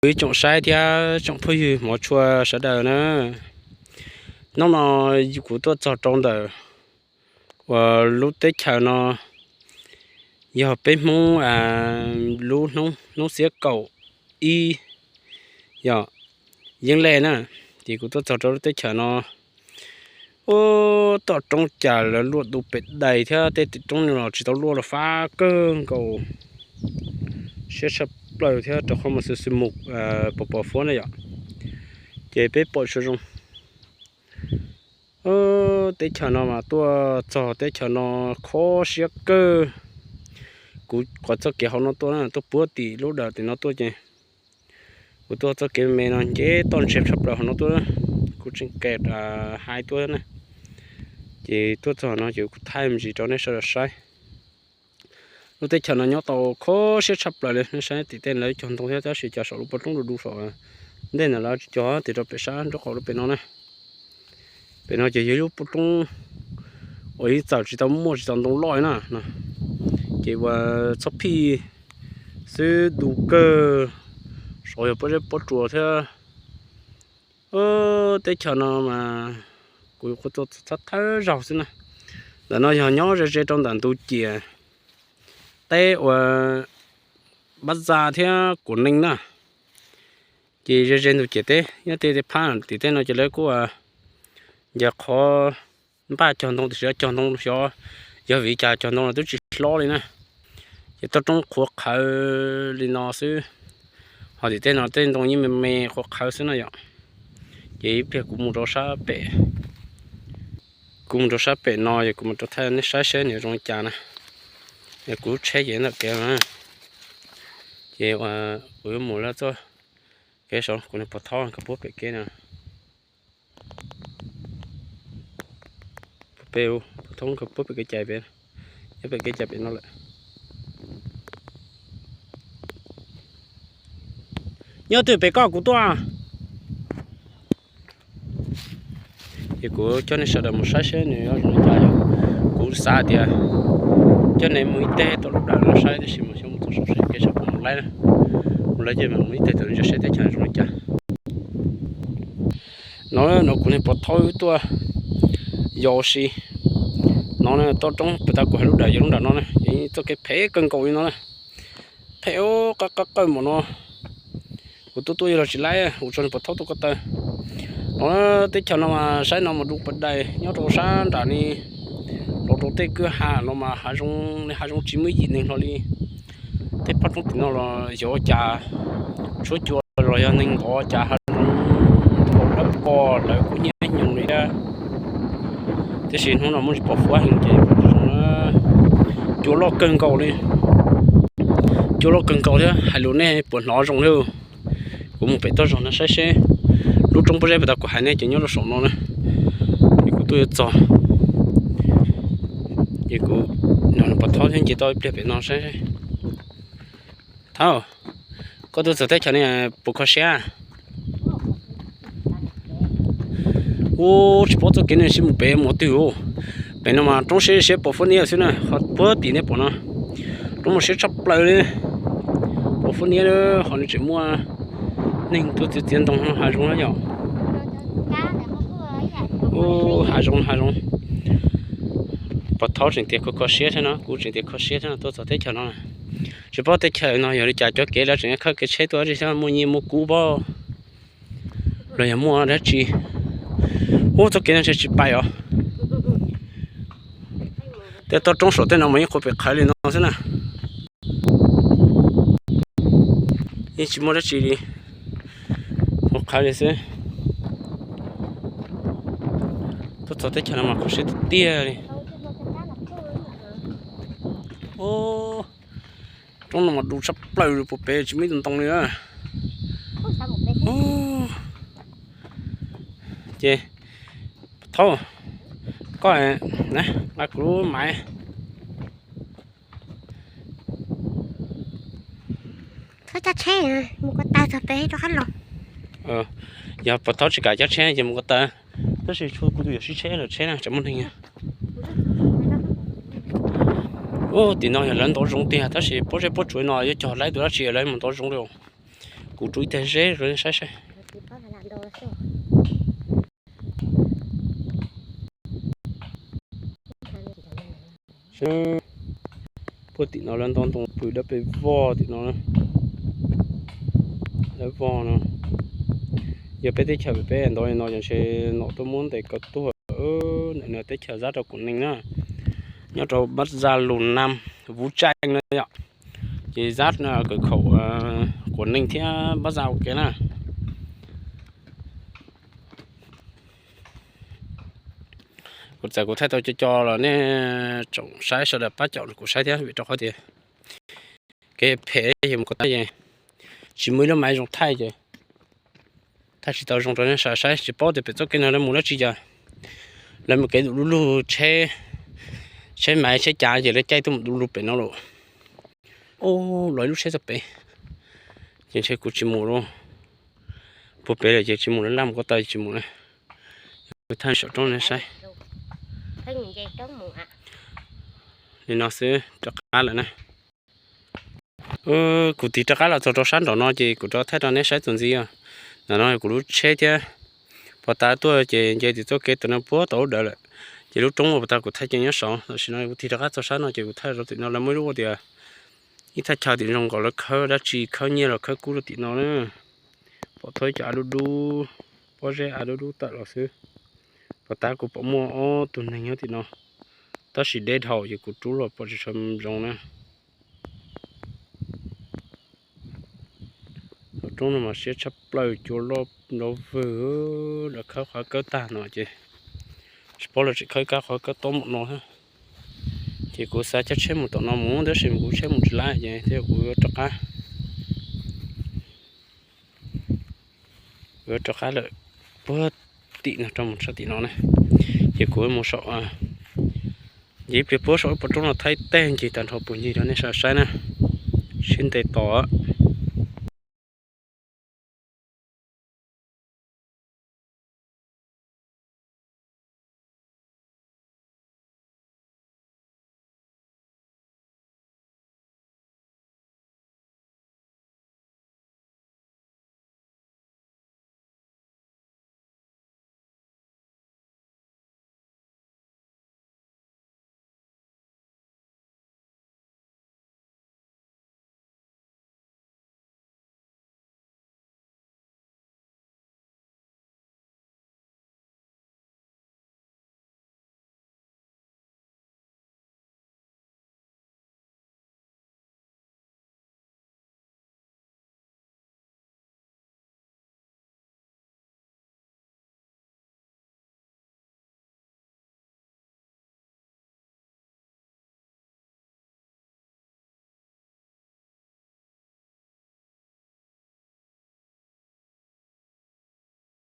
Ib tsoom saib thiab tsoom phooj ywg hmov tshua sawv daws na, hnub no kuv tuaj txog rau ntawm uas lub teb chaws no yog peb Hmoob lub hnub xiab kaum ib yog yeeb lej na, ces kuv tuaj txog rau lub teb chaws no ub, toj roob cas lawv luaj du pem dais thiab tej tim roob no los tsis tau luaj los fab kawg nkaus, siab tshaj plaws thiab rau qhov mus xwm xwm mus pos pos fuab na yom. Ces peb pom tsuas zoo teb chaws no mas tuaj txog teb chaws no kho siab kawg. Kuv qhov txoj kev hauv no tuaj na, tuaj puag tim lub dawm tim no tuaj ces kuv tuaj txoj kev me no nce toj ntseg tshaj plaws hauv no tuaj, kuv tseem kam hais tuaj na. Ces tuaj txog no ces kuv thaij me ntsis rau nej sawv daws saib. Lub teb chaws no nyob tau kho siab tshaj plaws li, nej saib tim tej lawv cog ntoo thiab tab sis cas saum lub pob roob du du saum ntej ntawd lawv tsis cog, tig rau pem sab nraub qaum lub pem no na. Pem no ces yog lub pob roob uas ib txawm tsis tau muaj tsis tau ntoo loj na, ces ua txhob phij xwb, du kawg, saud yog pob zeb pob tsuas thiab. Teb chaws no mas kuv yuav qhuav tuaj txog thawj zaug xwb na. Ntawm no yog nyob ze ze rau ntawm ntug ciam teb uas Pab Txaj thiab Kuam Neeg na. Ces ze ze ntug ciam teb nyob tej tej phab tim tej no ces lawv kuj ncaws qhov npaj cog ntoo tiam sis cog ntoo xyov yog vim cas cog ntoo los twb tsis hlob li na. Ces toj roob qhuav qhawv li no xwb, ho tim tej no tej ntoo yeej me me qhuav qhawv xwb na yom. Ces ib pliag kuv mus rau sab pem, kuv mus rau sab pem no es kuv mus rau thaij nej saib seb nws zoo li cas na. Es kuv tsheb ces ntawm kev no na, ces kuv yuav mus lawm txoj kev saud, kuv niag pog thaub nkawd puag pem kev no. Pog thaub nkawd puag pem kev cai pem, nyob pem kev cai pem no lawm. Nyob twg pem koj kuv tuaj. Ces kuv coj nej sawv daws mus saib seb nws zoo li cas yom. Kuv xav tias coj nej mus ib teg tom lub dawm no saib tab sis mas xyov mus txog saum kev sab pem mus laib na, mus laib ces mus ib teg tom no saib teb chaws zoo li cas. No, no kuv niag pog thaub wb tuaj yos si. No toj roob puag ta kuv hais lub dawm yog lub nram no na, txoj kev phem kawg nkaus li no na. Phem qab qab qawj npaum no. Kuv tuaj tuaj yog los tsis laib, kuv tso niag pog thaub tuaj ko taw. No teb chaws no mas saib no mas du pas dais nyob rau sab nram ni, los rau tej kwj ha no mas hav zoov, hav zoov tsis muaj ib yim neeg hlo li. Tej phab roob tim no los xyov ua cas tshuab cua los yog neeg ntov cas hav zoov nkaus dawb paug lawv kuj nyiab nyoos li thiab. Tiam sis hnub no muaj tsis pom fuab heev ces zoo na, cua loj kawg nkaus li. Cua loj kawg nkaus thiab hais lus nej puas hnov zoo li. Kuv mus pem toj zog no saib seb, lub roob pob zeb puag ta kuv hais nej ces nyob rau saum no na. Es kuv tuaj yuav txog, es kuv, no pog thaub thiab nce toj ib pliag pem no saib. Thaub, koj tuaj txog teb chaws no puas kho siab? Ub, tsis paub txoj kev ne, sib mus pem mus twg. Pem no mas roob siab siab pom fuab niab xwb na, ho puag tim nej pom no, roob mas siab tshaj plaws li. Pom fuab niab ho nws tseem muaj neeg tuaj txiav txiav ntoo hav zoov na yom. Hav zoov hav zoov. Pog thaub tseem tias kho kho siab thiab no, kuv tseem tias kho siab thiab no, tuaj txog teb chaws no. Tsis paub teb chaws no yog li cas cov kev lawv tseem khawb kev tsheb tuaj tsis xyov muaj nyiaj muaj kub pob los yog muaj dab tsi. Ub, txoj kev no ntshe tsis pais os. Tej toj roob saum tej no mas yeej qhuav pem qhawv li no xwb na. Yeej tsis muaj dab tsi li, qhuav qhawv li xwb. Tuaj txog teb chaws no mas kho siab tiag tiag li. Roob no mas du tshaj plaws li, puag pem tsis muaj ib tug ntoo li na. Ces thaub, koj nqa kuv lub maiv. Txhob cab tsheb, mus ko taw txog pem rov qab los. Yog pog thaub tsis kam cab tsheb ces mus ko taw, tab sis tshuav kuv tus yuam sib tsheb lawm tsheb na, tsam muaj neeg. Ub, tim no yog lawv ntov zoov tiag tab sis pob zeb pob tsuas no yuav cog laib tus dab tsi lawv mus ntov zoov li. Kuv rub ib tag zeb rau nej saib saib. Puag tim no lawv ntov ntoo pw dawb pes vog tim no. Dawb vog no yog peb teb chaws peb ntov no ces ntshe nom tuaj muab ntes kaw tuag. Ntawm no teb chaws zab rau Quảng Ninh na, nyob rau Bắc Giang Lục Nam Vũ Trang na yom. Ces zab kawm khaum Quảng Ninh thiab Bắc Giang ua ke na. Kuv txawm kuv thaij tau co co los nej tsoom saib sawv daws pab caum kuv saib thiab vim rau qhov tias kev phem yog mus ko taw ces tsis muaj ib lub maiv zoo thaij ces thaij tsis tau zoo rau nej sawv daws saib. Tsis paub tias pem txoj kev no lawv mus dab tsi cas, lawv mus kev du lug, tsheb maiv tsheb cav ces lawv caij tuaj mus du lug pem no lawm. Ub, los ib lub tsheb txog pem ces ntshe kuv tsis mus lawm. Puag pem lawm ces tsis mus lawm, laj mus ko taw tsis mus na. Kuv thaij saum roob nej saib. Li no xwb rov qab lawm na. Kuv tig rov qab los txog rau sab nraum no ces kuv rov thaij rau nej saib txuas ntxiv os. Ntawm no kuv lub tsheb thiab pov tav tuaj ces nce tim txoj kev tam no puag tau lub dawm lawm. Ces lub roob uas pov tav kuv thaij ces nyob saud, tam sim no kuv tig rov qab txog sab no ces kuv thaij rau tim no lawv muaj ib lub ua tias ib thaj chaw tim zoo nkaus lawv khawb dab tsi, khawb nyiaj los khawb kub rau tim no na. Pom thoob cov av dub dub, pob zeb av dub dub tawm los xwb. Pov tav kuv pom muaj ob tug neeg nyob tim no, tab sis deb dhau ces kuv rub los pom tsis tshua zoo na. Roob no mas siab tshaj plaws, cua loj nrov vwg, lawv khawb qhov kawb tag no ces tsis paub lawv tseem khawb kab qhov kawb tob npaum no thiab. Ces kuv xav caij tsheb mus tom no mus tab sis kuv tsheb mus tsis laj ces thiaj kuv yuav rov qab, yuav rov qab lawm puag tim no rau mus sab tim no na. Ces kuv mus saum, ces ib pliag puag saum ib pob roob no thaij tag ncig tag nrho puag ncig rau nej sawv daws saib na. Sib ntes tos.